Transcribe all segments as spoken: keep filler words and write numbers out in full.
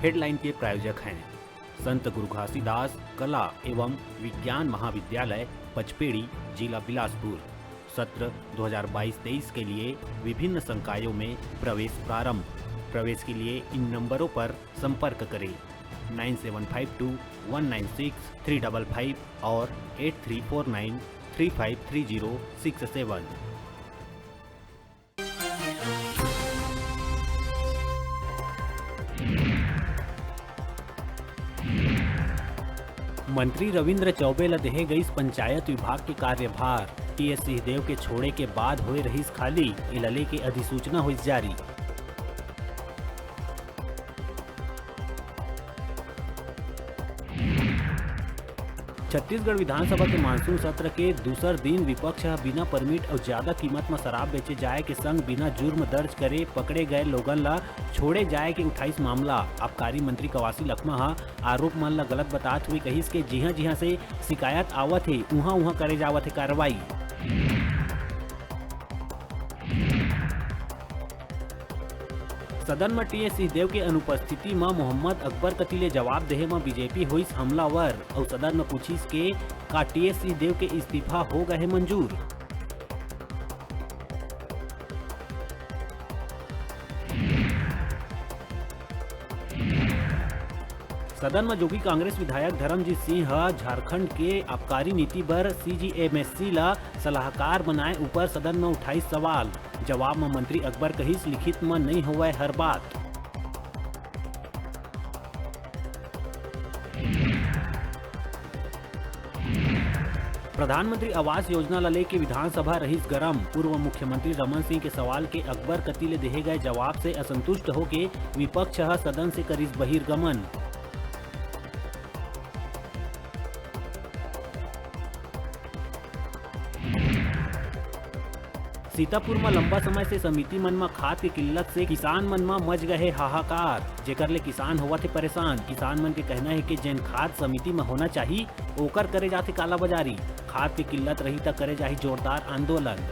Headline के प्रायोजक हैं संत गुरु घासीदास कला एवं विज्ञान महाविद्यालय पचपेड़ी, जिला बिलासपुर। सत्र दो हज़ार बाईस तेईस के लिए विभिन्न संकायों में प्रवेश प्रारंभ। प्रवेश के लिए इन नंबरों पर संपर्क करें, nine seven five two one nine six three double five और eight three four nine three five three zero six seven. मंत्री रविंद्र चौबे ल देहे गईस पंचायत विभाग के कार्यभार। टीएस सिंहदेव के छोड़े के बाद होए रहिस खाली, एला लेके अधिसूचना होइस जारी। छत्तीसगढ़ विधानसभा के मानसून सत्र के दूसर दिन विपक्ष ह बिना परमिट अउ ज्यादा कीमत म शराब बेचे जाए के संग बिना जुर्म दर्ज करे पकड़े गए लोगन ला छोड़े जाए के उठाइस मामला। आबकारी मंत्री कवासी लखमा ह आरोप मन ला गलत बतात हुए कहिस के जिहां जिहां से शिकायत आवत हे, उहां उहां करे जावत हे कार्रवाई। सदन म टीएस सिंहदेव के अनुपस्थिति म मोहम्मद अकबर कति ले जवाब देहे म बीजेपी होइस हमलावर अउ सदन म पूछिस के का टीएस सिंहदेव के इस्तीफा हो गए हे मंजूर। सदन म जोगी कांग्रेस विधायक धर्मजीत सिंह ह झारखंड के आबकारी नीति बर सीजीएमएससी ल सलाहकार बनाए ऊपर सदन म उठाइस सवाल। जवाब म मंत्री अकबर कहिस, लिखित म नइ होवय हर बात। प्रधानमंत्री आवास योजना ल लेके विधानसभा रहिस गरम। पूर्व मुख्यमंत्री रमन सिंह के सवाल के अकबर कति ले देहे गए जवाब से असंतुष्ट होके विपक्ष ह सदन से करिस बहिर्गमन। सीतापुर म लंबा समय से समिति मन म खाद के किल्लत से किसान मन म मच गए हे हाहाकार, जेकर ले किसान होवत हे परेशान। किसान मन के कहना हे कि जेन खाद समिति म होना चाही, ओकर करे जाथे कालाबाजारी। खाद के किल्लत रही त करे जाही जोरदार आंदोलन।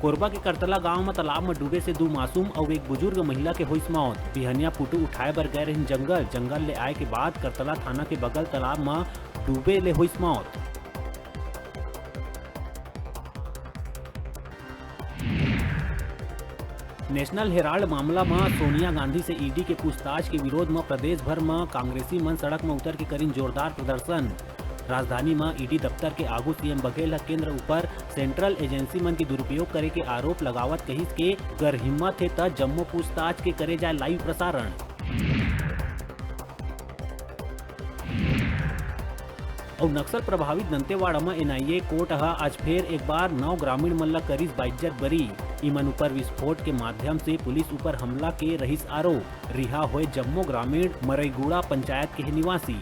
कोरबा के करतला गांव म तालाब म डूबे से दू मासूम अउ एक बुजुर्ग महिला के होइस मौत। बिहनिया पुटू उठाए बर गए रहिन जंगल। जंगल ले आए के बाद करतला थाना के बगल तालाब म डूबे ले होइस मौत। नेशनल हेराल्ड मामला म सोनिया गांधी से ईडी के पूछताछ के विरोध म प्रदेश भर म कांग्रेसी मन सड़क म उतर के करिन जोरदार प्रदर्शन। राजधानी म ईडी दफ्तर के आगू सीएम बघेल ह केंद्र ऊपर सेंट्रल एजेंसी मन के दुरुपयोग करे के आरोप लगावत कहिस के गर हिम्मत हे त जम्मो पूछताछ के करे जाए लाइव प्रसारण। अउ नक्सल प्रभावित दंतेवाड़ा म एनआईए कोर्ट ह आज फेर एक बार नौ ग्रामीण मन ल करिस बाइज्जत बरी। इमन ऊपर विस्फोट के माध्यम से पुलिस ऊपर हमला के रहिस आरोप। रिहा होए जम्मो ग्रामीण मरईगुड़ा पंचायत के हे निवासी।